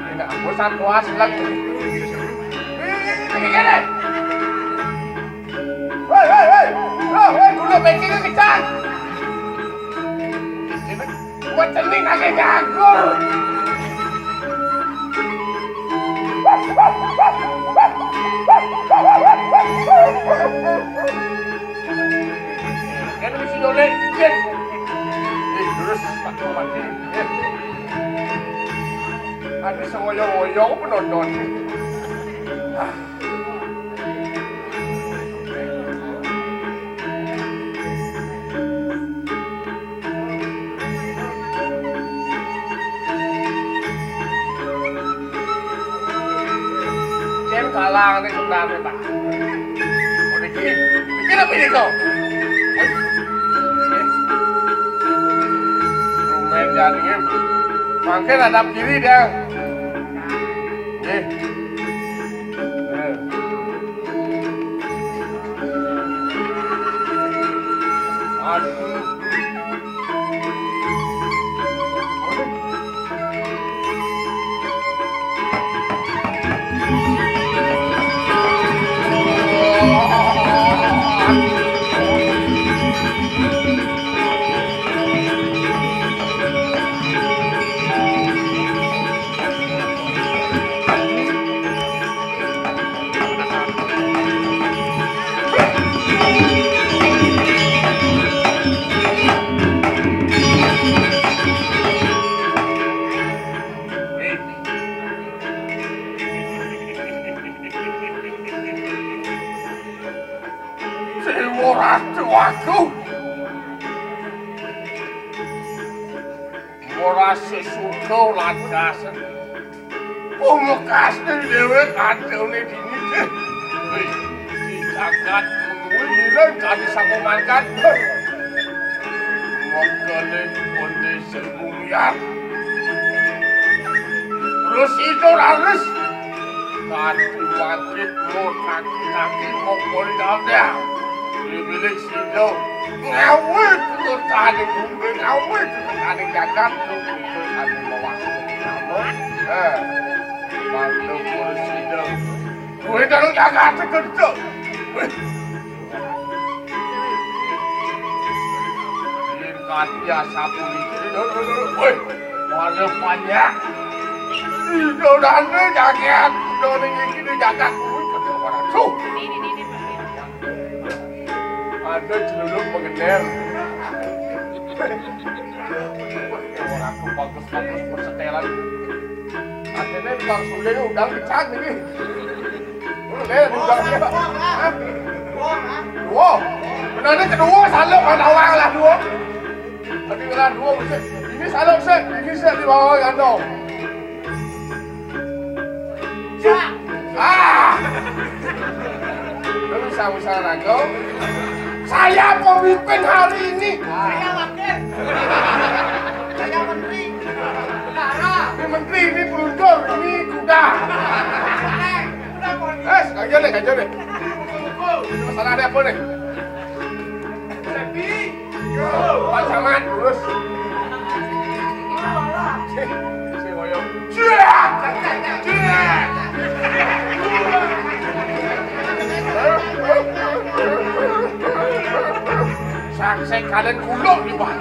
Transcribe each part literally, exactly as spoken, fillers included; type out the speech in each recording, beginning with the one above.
Ini aku satu asli lagi. Ini, ini, ini, ini. Woi, woi, woi. Woi, woi, gula packing kencang. Ini buat cening lagi nganggur. Kan mesti nyolekin. Eh, terus Pak Bupati. Eh. Ada sewoyo-woyo penonton. Ah. Cen kalang nih sebenarnya, Pak. Oh, dikit. Dikit apa ini kau? Lumayan jadinya. Makin ada kiri dah. Nih. Nih. Aduh. Sing ora tuaku. Ora sesuka landasan. Pungkasne dhewe kancane dini. Hei, di jagat kuwi ilang kali sapa mangkat. Mongkone konde sembunyian. Terus itu raris. Kati wajib lo kaki-kaki mongkone dalda. Di milik sido. Ngawe turutane bumi, ngawe turutane jagat, turutane mewakili nama. Eh, bantu kurus itu. Duwe dalam jagat kerja. Wih. Yen kati asapu iki, wih, wale banyak. Itu dane jagat, itu ning iki jagat kuwi kerja ora. Suh. Ada celuluk mengenel. Orang tuh bagus-bagus bersetelan. Akhirnya tukang sule ini udah pecah nih. Lu deh, udah. Hah? Dua. Benar ini kedua, salah kan awal lah dua. Tadi kena dua, bisa. Ini salah, bisa. Ini bisa di bawah kantong. Ah! Lu bisa usaha ragu? Saya pemimpin hari ini. Saya wakil. Saya menteri. Bendahara. Ini menteri, ini peluntur, ini kuda. Eh, gajah deh, gajah deh. Masalah ada apa nih? Pak Camat, lurus. Si, si Woyong. Jiat! Jiat! Saksai kalian kuluk di bawah.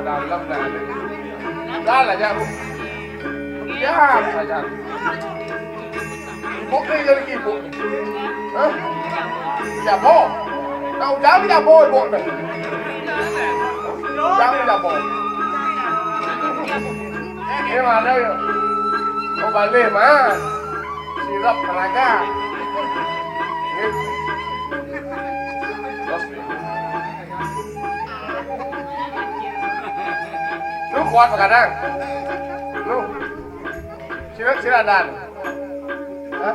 Dalam dah. Dah lah, jauh. Ya, saja. Ibu ni jadi ibu. Hah? Jabo. Tahu jam jabo ibu ni. Jam jabo. Ini mana ya? Mau balik mah. Sirap telaga. Terus. Lu kuat kadang. Lu. Sira, sira dan. Hah?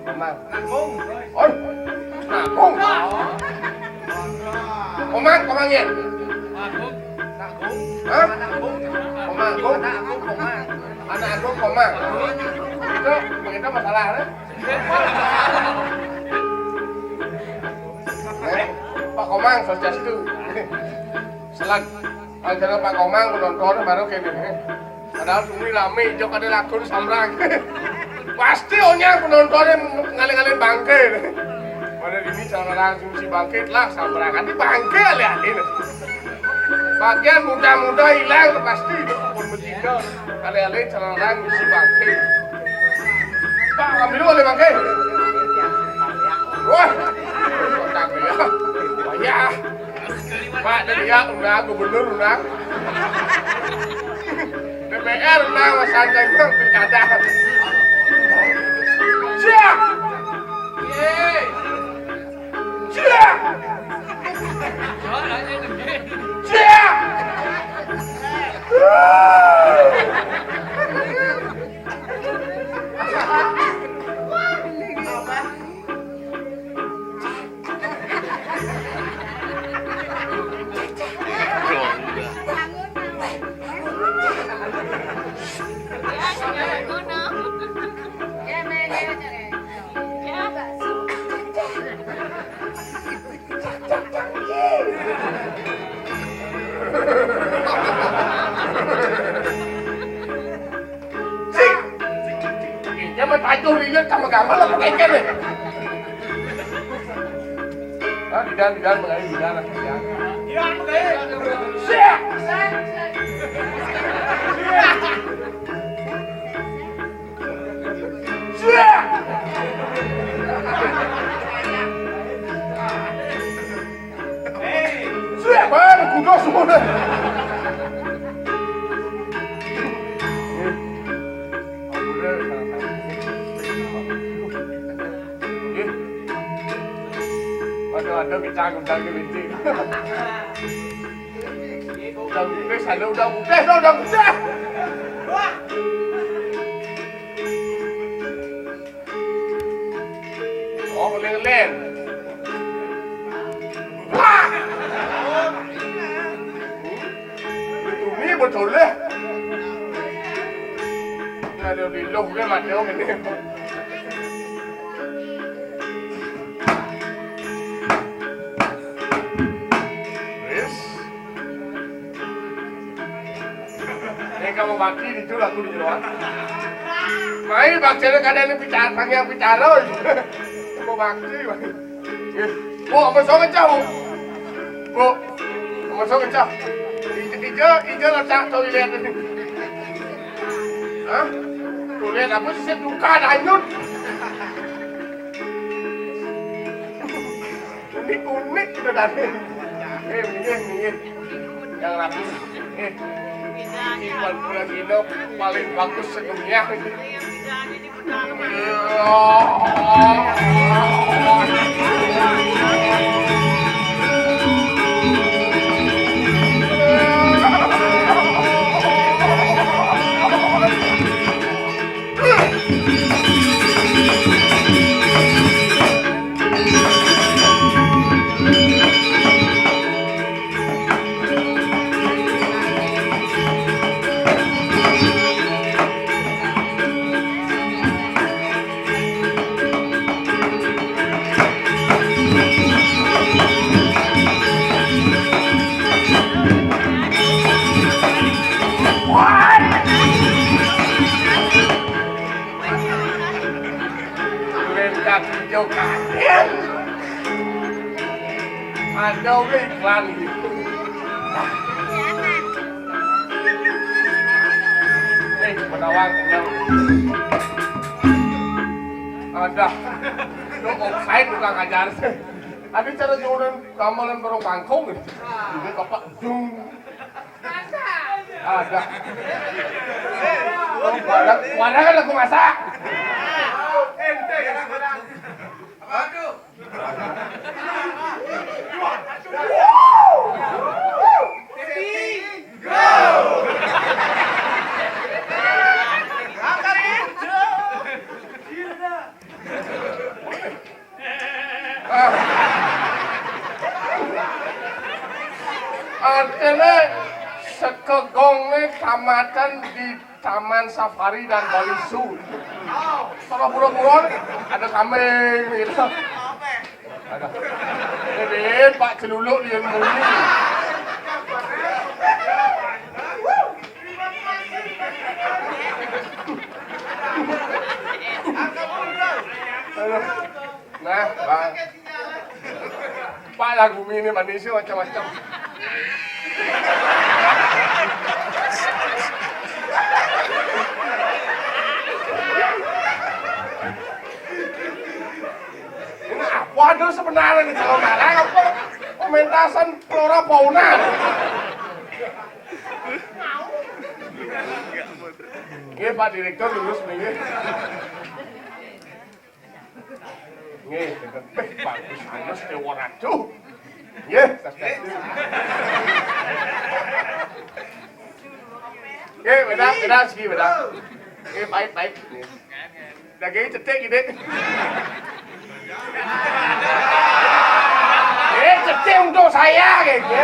Komang. Oh. Nah, kong. Komang, komang ya. Hah? Komang, kong. Anak aku komang. Itu, itu masalah, eh? Eh, Pak Komang, Swastiastu. Selat. Kalau Pak Komang penonton baru kayak gini. Padahal sini rame, jok ada lakon samrang. Pasti onya penontonnya ngaling-ngaling bangke. Pada ini cara langsung si bangke lah samrang. Nanti bangke alih-alih. Bagian muda-muda hilang pasti itu pun bertiga. Alih-alih cara langsung si bangke. Pak, ambil dulu bangke. Wah, kotak ya. Wayah. Pak, dari ya, undang, gubernur undang. D P R undang, Mas Sanjay undang, pilkada. Siap. Siap. Siap. Sik. Iya, mah tajuh lilit sama gamal apa kengken nih? Ah, di dalam, di dalam, di dalam, di dalam. Siap. Siap. Sudah baru kudos semua. Waduh, ada bintang, bintang, bintang. Udah putih, ada udah putih, udah putih. Oh, leng-leng. Wah! Ini betul deh. Ada di loh dia mati, oh, ini. Wis. Nek kamu bakti itu aku di jero. Mai bakti ada kadang ini bicara, yang bicara. Mau bakti, Bang. Bu, apa sama jauh? Bu, apa sama jauh? Ijo, ijo, ijo letak toilet ini. Hah? Toilet apa sih duka hanyut? Unik-unik kita dari. Eh, minggir, minggir. Yang rapi. Eh, ini paling, paling bagus sedunia ini. Kaki hijau kaget. Ada udah iklan gitu. Eh, cuma Kawan, kenyang. Ada. Lo offside tukang ajar. Ada cara jualan gamelan barang bangkong gitu. Ini bapak dung. Ada. Wadah, wadah kan aku masak. Aduh. Artinya sekegong nih tamatan di Taman Safari dan Bali Zoo. Kalau buru-buru ada kambing gitu. Ada. Ini Pak Celuluk dia bunyi. Aduh. Nah, Bang. Pak, lagu ini manusia macam-macam. Ini apa ada sebenarnya nih, kalau ngarang apa pementasan flora fauna? Ini Pak Direktur lurus nih. Nggih, tetep bagus anes dewa ratu. Nggih, tas-tas. Nggih, beda, beda segi, beda. Nggih, pahit, pahit. Nggih. Daging cetik gitu. Eh, cetik untuk saya gitu.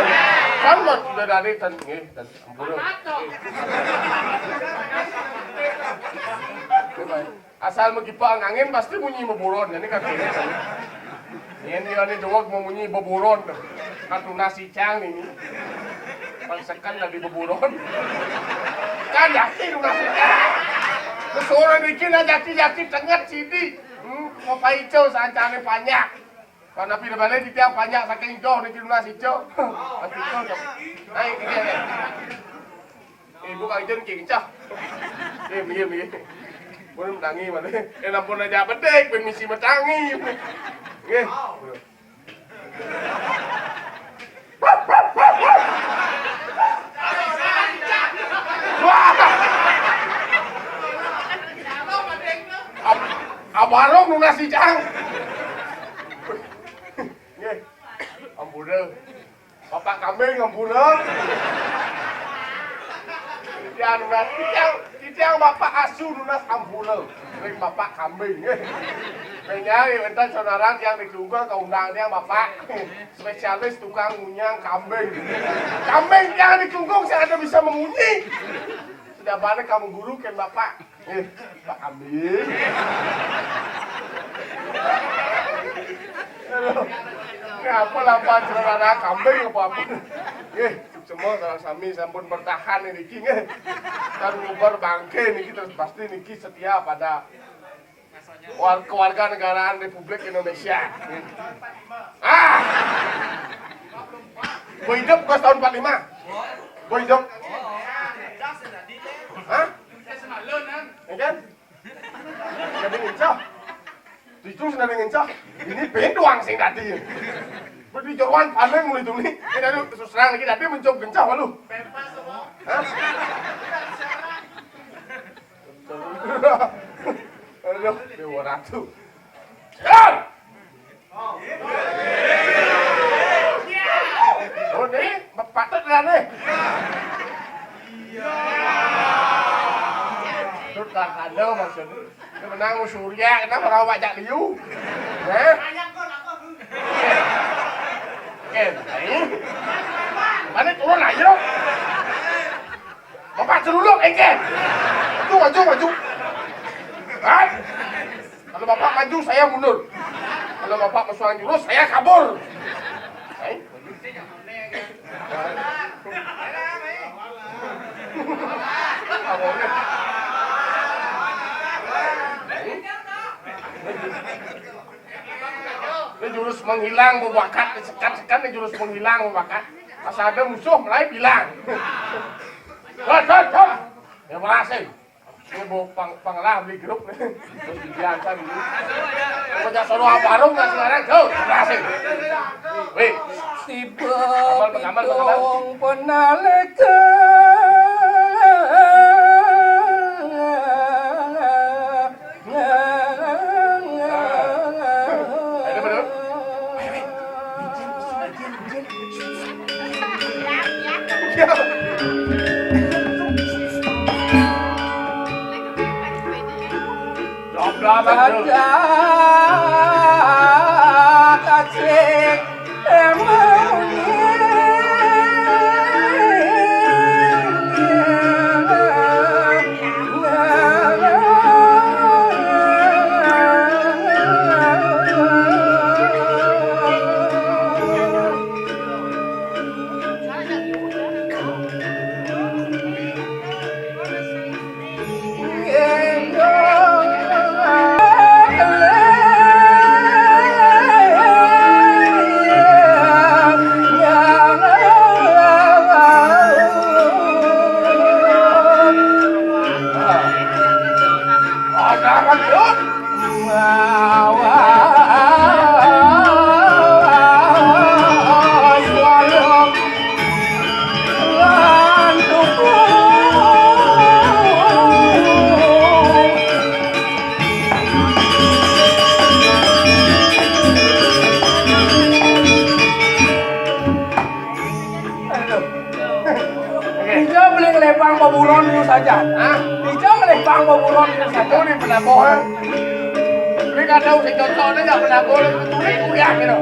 Kan sudah dari ten, nggih, ten, ampun. Nggih, pahit. Asal megipa angin pasti munyi beburon. Ini kan ini. Ini dia ni dewek memunyi beburon. Katu nasi cang ini. Pangsekan dari beburon. Kan yakin nasi cang. Kesuruh bikin aja jaki-jaki tenget sidi. Hmm, mau paico sancane panjak. Kan api balik di tiang panjak saking jauh ni kira nasi cok. Naik dia. Eh, bukan jen kincah. Eh, mie, mie. Boleh menangi mana? Eh, nampun aja bedek, permisi menangi. Nggih. Wah. Ab-, abarong nunas ijang. Nggih. Ampura. Bapak kambing ampura. Titiang nunas, titiang, titiang bapak asu nunas ampura. Ring bapak kambing. Menyari wenten saudara yang ditunggu ke undang tiang bapak. Spesialis tukang ngunyang kambing. Kambing yang ditunggu saya ada bisa mengunyi. Sudah balik kamu guru kan bapak. Eh, Pak Kambing. Aduh. Ini apa lapan celana kambing apa apa? Eh, semua kalau sami sampun bertahan ini nggih. Kan nguber bangke niki terus pasti niki setia pada war-, kewarganegaraan Republik Indonesia. Ah. Boy hidup kos tahun empat lima. Boy hidup. Hah? Ya kan? Jadi ngencah. Itu sudah ngencah. Ini pinduang sing tadi. Berarti jaruan paling mulai dulu nih. Ini tadi susah lagi tadi mencoba gencah malu. Hah? Aduh, dewa ratu. Siap! Oh, ini patut lah nih. Patut lah, ada maksudnya. Dia menang Surya, kenapa rawak jak liu? Hah? Ken, ayo. Mana turun ayo. Bapak celuluk, engken. Maju, maju, maju. Hai. Kalau bapak maju, saya mundur. Kalau bapak masuk jurus, saya kabur. Hai. Ini jurus menghilang, mau bakat, sekat-sekat, ini jurus menghilang, mau bakat. Pas ada musuh, mulai bilang. Hot, hot, hot. Ya, berhasil. Ini mau pang panglah beli grup nih. Terus dibiarkan ini. Pokoknya sono warung nasi larang jauh berhasil. Wih. Tiba pitung penalika. Ayo, bener. Ada kasih. Ijo beli ngelempang baburon dulu saja. Hah? Ijo ngelempang baburon dulu saja. Itu di penabuh. Ini kadang si cocok ini nggak penabuh, ini kuliah gitu.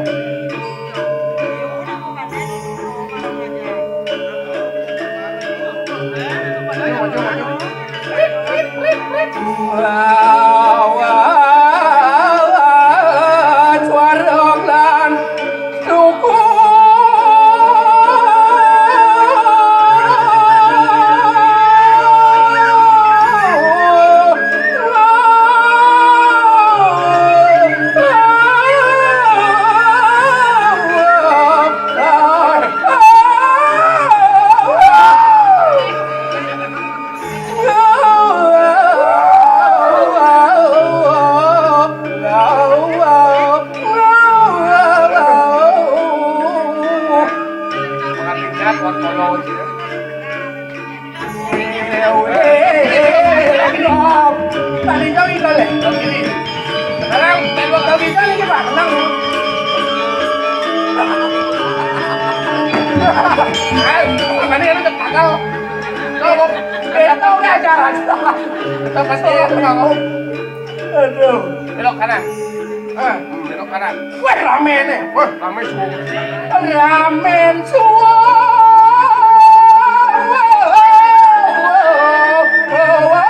Tadi jauh itu, Le. Sekarang tembok kau bisa nih, Pak. Tenang. Eh, makanya lu udah gagal. Kalau mau, eh, tahu nggak acara? Kita pasti ya, mau. Aduh. Belok kanan. Eh, belok kanan. Wah, rame nih. Wah, rame semua. Ramen suwung. Ramen suwung, ya, Mas?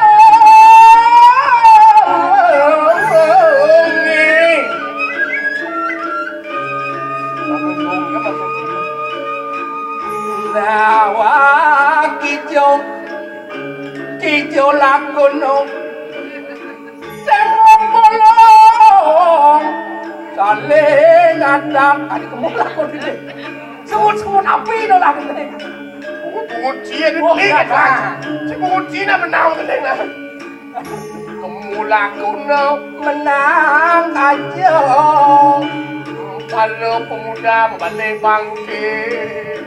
Lawak ijo, ijo lakono. Sing ngomong saling ngadang. Tadi kemulak kok ini. Semut-semut api itu lah ini. Pungut-pungut cia di. Oh, beli iya, kan? Pak. Si pungut Cina menang ini lah. Kemulak kuno menang aja. Kalau pemuda balik bangkit.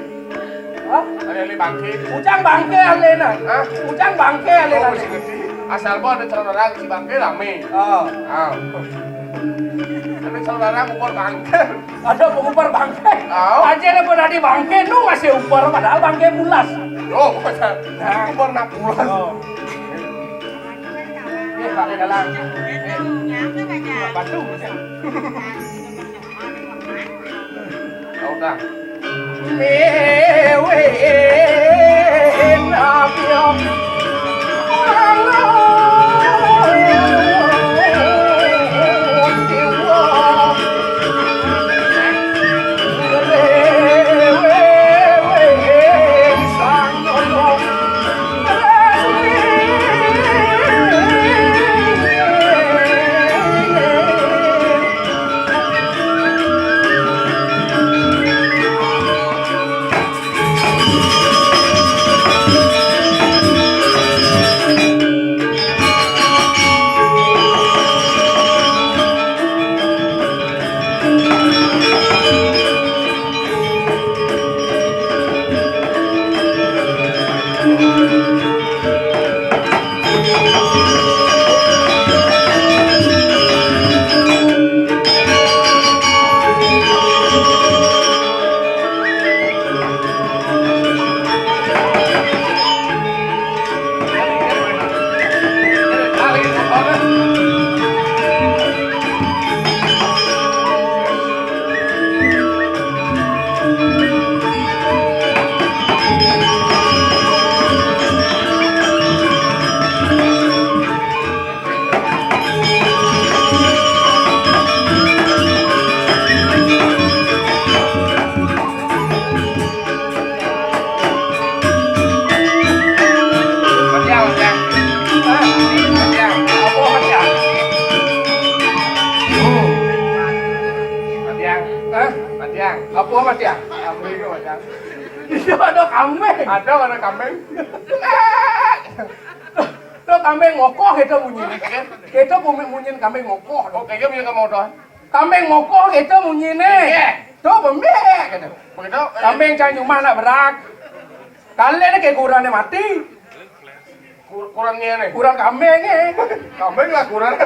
Hah? Ada yang bangke. Ujang bangke alena. Hah? Ujang bangke alena. Oh, masih ngerti. Asal mau ada calon orang si bangke rame. Oh. Ah. Ada calon orang ukur bangke. Ada pengupar bangke. Oh. Aja ada pernah di bangke, nu masih upar padahal bangke bulas. Oh, masa. Nah. Upar nak bulas. Oh. Ini pakai dalam. Batu. Kau dah. Matiang, matiang. Hah? Matiang. Apa matiang? Oh. Matiang. Hah? Matiang. Apa matiang? Kambing itu matiang. Iya, ada kambing. Ada warna kambing. Tuh kambing ngokoh gitu bunyi. Gitu bunyi, bunyi kambing ngokoh. Oke, dia punya kamu tuh. Kambing ngokoh gitu bunyi nih. Iya. Tuh bembek gitu. Begitu. Kambing cang nyumah nak berak. Kalian kayak kurannya mati. Kur-, kurangnya nih. Kurang kambing nih. Kambing lah kurang.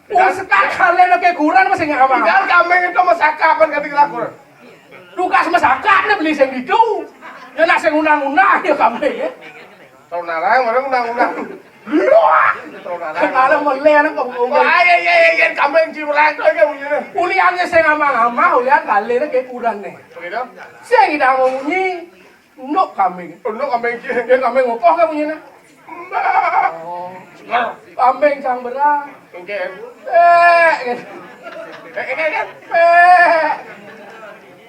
Pun sekat kalian kayak kurang masih nggak apa. Tinggal kambing itu masakap kan kata kurang. Tugas masakap nih beli sing gitu. Ya nak sing undang-undang ya kambing ya. Tahu narang, orang undang-undang. Luah. Tahu narang. Kalau meleh anak kok ngomong. Oh, iya, iya, iya, iya, kambing ciuran tuh, iya, bunyinya. Uliannya saya ngamah-ngamah, ulian kalian kayak kurang nih. Begitu? Saya tidak mau bunyi, nuk kambing. Oh, nuk kambing, iya. Dia kambing ngokoh kan bunyinya. Mbak. Oh. Kambing sang berang. Mungkin. Eh, gitu. Eh, ini kan. Eh.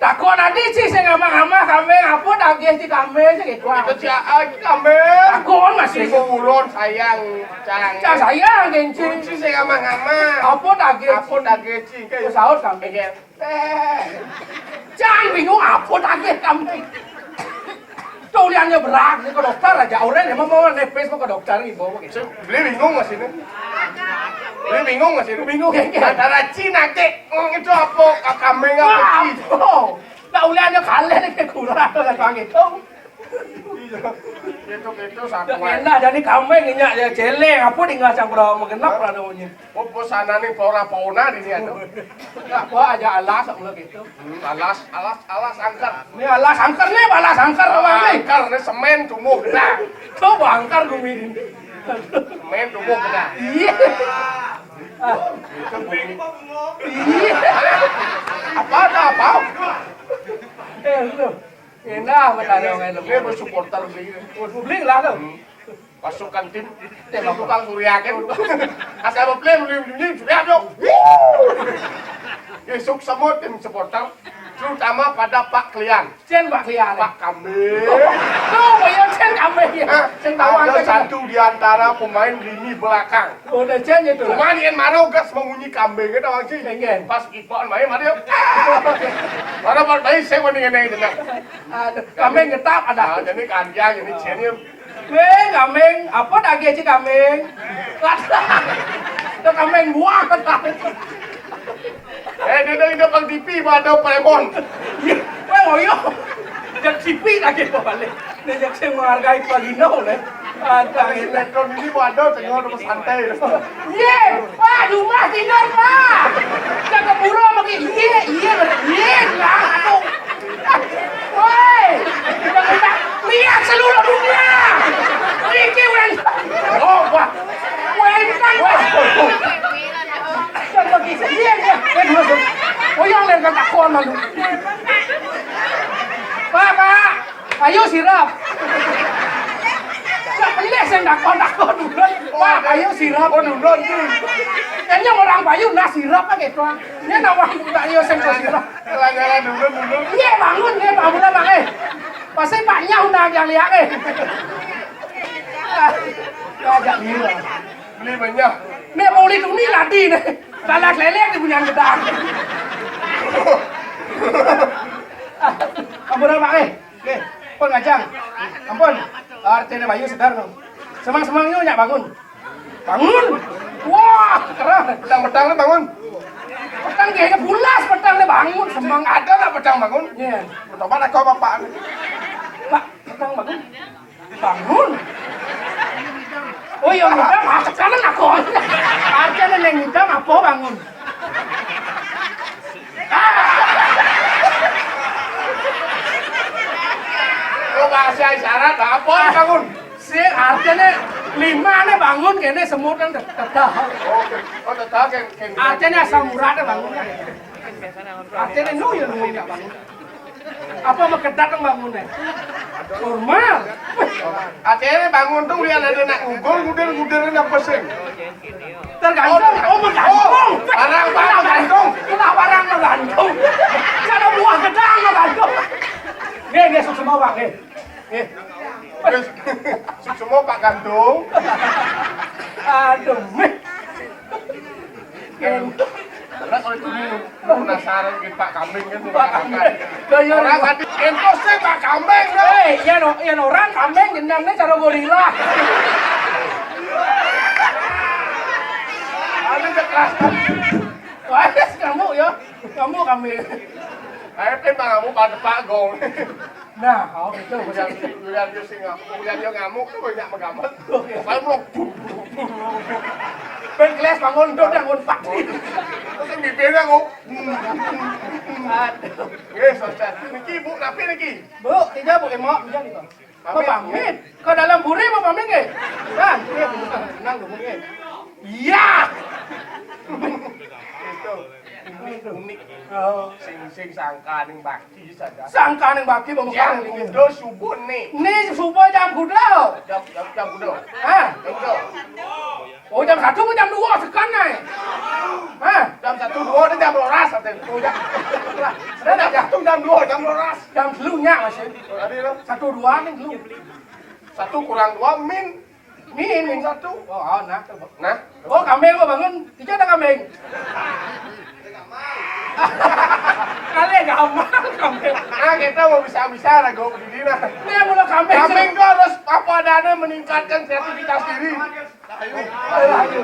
Takon adi ci sing ngamah-ngamah kambing, apa daging ci kambing sing iku? Itu ci aa kambing. Takon masih. Ibu ulun sayang, cang. Cang sayang geng ci. Ci sing ngamah-ngamah. Apa daging? Apa daging ci? Kayak saut kambing. Iya. Eh. Cang bingung apa daging kambing. Tuliannya berat nih ke dokter aja. Orang yang mau mau nepes mau ke dokter ibu mau gitu. Beli bingung masih ini. Beli bingung masih ini. Bingung ya. Antara Cina kek, mm, itu apa? Kambing apa? Wah, ci? Apa? Nah, uliannya kalah nih kayak kurang kan bang itu. Iya. Itu itu satu. Enak jadi kambing nyak ya celeng apa tinggal campur sama genap lah namanya. Oh, bos sana nih pora pona di sini tuh. Enggak apa aja alas mulai gitu. Hmm, alas, alas, alas angker. Ini alas angker nih, alas angker doang nih. Angker nih semen tumuh dah. Coba angker gumi ini. Semen tumuh dah. Iya. Iya. Apa ada apa? Eh, lu. Enak, betul, enak. Dia bersupporter beli. Beli lah lo. Pasukan tim, tim tukang Surya kan. Asal beli, beli, beli, Surya dong. Isuk semua tim supporter, terutama pada Pak Klian. Cen Pak Klian. Pak Kambing. Tuh, ya Cen Kambing ya. Nah, sing tahu ada satu di antara pemain lini belakang. Udah Cen itu. Cuma yang mau gas mengunyi kambing itu orang sih. Pas Ipan main mana ya? Mana Pak main saya mendingan aja. Aduh, kambing ngetap ada. Nah, jadi kanjang ini Cen ya. Weh, kambing, apa daging ci kambing? Kata kambing buah kata. Eh, dia dari depan T V ada Premon. Weh, ngoyo. Jak T V lagi balik. Dia jak saya menghargai Pak Gino nih. Ada sinetron ini ada tengok rumah santai. Ye, Pak, di rumah tidur, Pak. Jaga burung lagi. Iya, iya, iya, nah, aduh. Woi, lihat seluruh dunia. Iki wenteng. Oh, wah. Wenteng, wah. Iya, iya. Eh, dulu, dulu. Oh, yang lain kan takon, lalu. Pak, Pak. Ayo sirap. Lah, pelih sing takon-takon dulun. Wah, ayo sirap. Oh, dulun tuh. Kayaknya orang payu nah sirap kan gitu. Ini nawang tak ayo sing kok sirap. Jalan-jalan dulun, dulun. Iya, bangun dia bangun Bang eh. Pasti paknya undang yang lihat eh. Ajak gila. Beli banyak. Nih mau beli tuni lagi nih. Salah kelelek di punya gedang. Ampun Bang eh. Oke, pun ngajang. Ampun. Artinya Bayu sedar no. Semang-semang yuk nyak bangun. Bangun. Wah, kerah. Petang-petang lu bangun. Petang dia aja pulas, petang dia bangun. Semang ada nak petang bangun? Iya. Bertobat aku bapak. Pak, petang bangun. Bangun. Oh iya, ngidam, ah, sekarang aku. Artinya neng ngidam apa bangun? Oh, bahasa isyarat, apa bangun? Si artinya lima nih bangun, kene semut kan tedah. Oh, oh, tedah, kayak, kayak. Artinya asam urat bangun. Artinya nu ya nu nggak bangun. Apa makedat yang bangun deh? Normal. Artinya bangun tuh lihat ada nak ngugul, nguder-nguder, nak pesing. Tergantung. Oh, menggantung. Barang apa menggantung? Kena barang menggantung. Cara buah gedang menggantung. Nih, nih, semua, Pak, nih. Nih. Terus, semua Pak Gantung. Aduh, nih. Gantung. Karena kalau itu penasaran ke Pak Kambing kan, Pak Kambing. Lah, iya, orang iya. Tadi entos sih Pak Kambing, kan? Eh, iya, no, iya, no, orang kambing jenengnya cara gorila. Ada keras. Wah, kamu ya, kamu kambing. Ayo, kan, Bang, kamu pada Pak Gong. Nah, oh, gitu. Kemudian, kemudian dia sing ngamuk, kemudian dia ngamuk tuh banyak menggambar. Oke. Saya mau. Penggelas bangun, udah, udah, ngumpet. Terus yang bibirnya ngomong. Aduh. Nggih, Ustaz. Niki, Bu, napi niki? Bu, tidak, Bu, emok, tidak nih, Bang. Pamit. Mau pamit? Ke dalam puri mau pamit nggih? Kan? Iya, Bu. Tenang dulu nggih. Iya. Itu. Unik, unik. Oh. Sing, sing sangkaning bakti saja. Sangkaning bakti mau. Jam kuda subuh nih. Nih subuh jam kuda. Jam, jam, jam kuda. Hah? Jam kuda. Oh, jam satu ke jam dua sekan naik. Hah? Jam satu dua, ini jam rolas, ate. Oh, jam. Ada jam satu, jam dua, jam rolas. Jam dulunya masih. Tadi lo. Satu dua nih dulu. Satu kurang dua, min. Min, min satu. Oh, oh, nah, tuh. Nah. Oh, kambing lo bangun. Tiga ada kambing. Kali gampang kambing. Nah, kita mau bisa-bisa lah, gue begini, nah. Ini yang mulai kambing. Kambing tuh harus apa adanya, meningkatkan kreativitas diri. Ayo, ayo.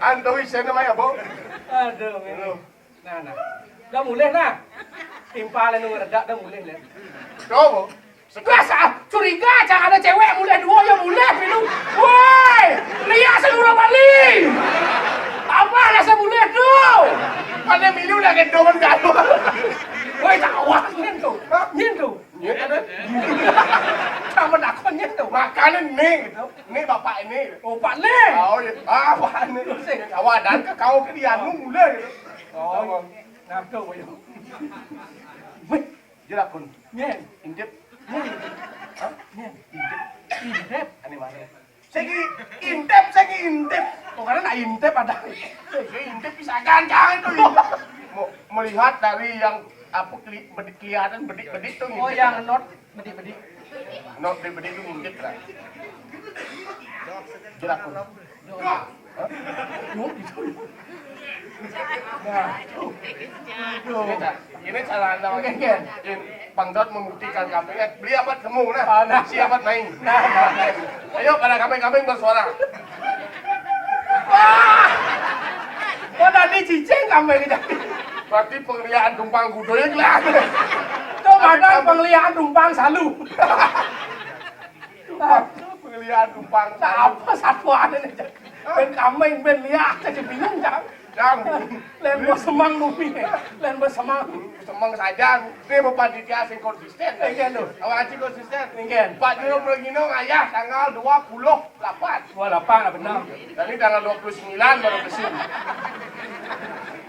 Anto isen namanya, Bo. Aduh, ini. Nah, nah. Udah mulai, nah. Timpal anu redak udah mulai, nah. Coba. Sekelas, ah, curiga, jangan ada cewek mulai dua ya mulai, minum. Woi, lihat seluruh Bali. Apa rasa mulai tuh? Pada milu lah gendongan gaduh. Woi, tak awak, nyen tuh. Hah? Nyen tuh. Iya, ada. Sama dakon nyen tuh. Makanya nih, gitu. Ini bapak ini. Oh, Pak Leh. Oh, iya. Ah, Pak ini. Sing. Awak dan ke kau ke dia, nu mulai, gitu. Oh, iya. Nah, tuh, ayo. Wih, jelas, Kun. Nyen. Intip. Nyen. Hah? Nyen. Intip. Intip. Ini mana? Segi intip, segi intip. Oh, karena nak intip ada. Segi intip bisa ganjang itu, intip. Mau melihat dari yang apa, keli-, bedik, kelihatan bedik-bedik tuh, oh, intip. Yang not bedik-bedik. Not bedik-bedik tuh intip lah. Jelas, Kun. Hah? Yuk, gitu. Nah, tuh. Tuh. Ini, Cak. Ini cara anda. Oke, oke. Ini Bang Dot membuktikan kambingnya. Beli apa temu, nah? Ah, nah. Si apa main? Nah, nah, nah. Ayo, pada kambing-kambing bersuara. Wah! Kok tadi cicing kambing tadi? Berarti pengliaan tumpang kuda ya, jelas. Tuh, badan pengliaan tumpang salu. Pengliaan tumpang. Nah, apa satuannya nih? Ben kambing, ben liak, jadi bingung, Cak. Yang. Lain bos semang bumi. Lain bos semang. Semang saja. Ini mau panitia sing konsisten. Iya, lho. Awak aja konsisten. Iya. Pak Juro Progino ngayah tanggal dua puluh delapan. Dua puluh delapan lah benar. Tadi tanggal dua puluh sembilan baru pesu.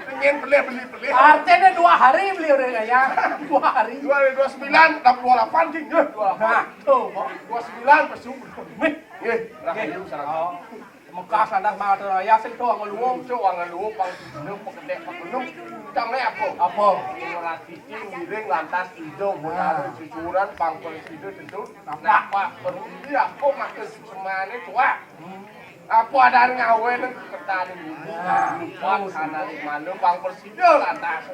Pengen beli, beli, beli. Artinya dua hari beli orang ngayah. Dua hari. Dua hari, dua puluh sembilan, dua puluh delapan, ding. Dua puluh delapan. Nah, tuh, Bang. Dua puluh sembilan pesu. Nih. Nggih, rahayu sareng. Oh. Mekas lantas matur ya sing tuwa ngeluwung. Cuk, wong ngeluwung pang dino pekedek pegunung. Cang le apa? Apa? Ora siji ngiring lantas ijo, ah, botaran cucuran pang presida tentu. Napa? Napa? Peruli apa maksud semane tuwa? Hmm. Apa adane ngawe nang ketane bumi? Ah. Lupa kanane malu pang presida lantas.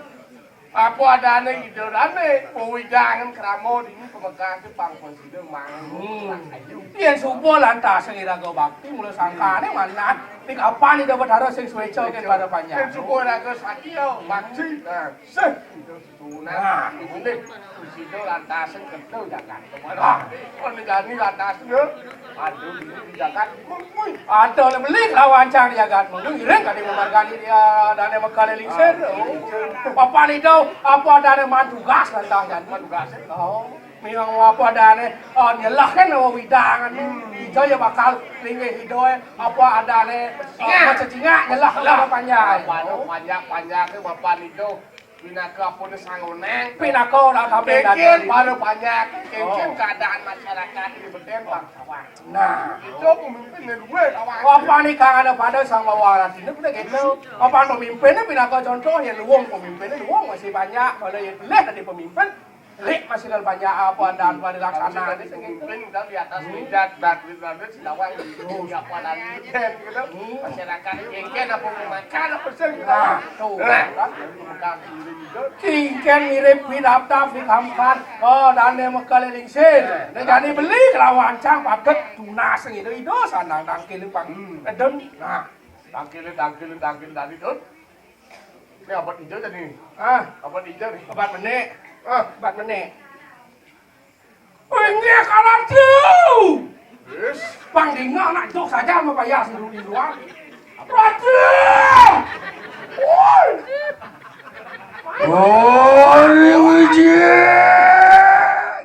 Apa adane idolane, wewidangan krama dini pamekase pang presida mangan. Hmm. Ayo. Yen subuh lantas iraga bakti mula sangkane manah. Ning apan Ida Betara sing suéca kén para panjang. Sing suka raga satia, bakti. Nah, sih. Nah, ini sida lantasan kéto jagat. Wah, kon jani lantasan ya. Aduh, ini di jagat. Ada oleh beli lawan cang di jagat. Mung ngiring kadi memargani dia dané Mekal Lingsir. Apa niku? Apa dané man tugas lantas jani? Man tugas. Oh. Miwah apa adané, eh, nyelehké wewidangan. Ija ya bakal linggih Ida, eh, apa adané, eh, cecingak nyeleh apa panjang. Apa panjang-panjangé Bapak Ida. Pinaka apané sangonang. Pinaka ora kabéh kénkén para panjang. Kénkén keadaan masyarakat di Beten bangsawan. Nah, itu pemimpin yang dua kawan. Apa nih kang ada pada sang bawa rati ini pada gitu. Apa pemimpinnya pinaka contoh ya luwung pemimpinnya luwung masih banyak kalau yang boleh tadi pemimpin. Lek masih dalam banyak apa dan pada laksana. Kalau kita di atas meja, dan di dalam sing lawan. Oh, siapa lagi? Gitu. Masyarakat kénkén apa mau makan apa sih? Nah, tuh. Nah, bukan diri juga. Kénkén mirip pidapta pikamkan. Oh, dané Mekal Lingsir. Nah, jani beli kelawan cang patut tunas gitu. Ida sandang tangkil pang. Hmm. Edun. Nah, tangkil, tangkil, tangkil tadi tuh. Ini abad hijau tadi. Ah, abad hijau nih. Abad menék. Ah, abad menék. Inggih kalaju. Wis. Pang dina anak jok saja mau bayar sing di luar. Ratu. Woi. Woi, Wiji.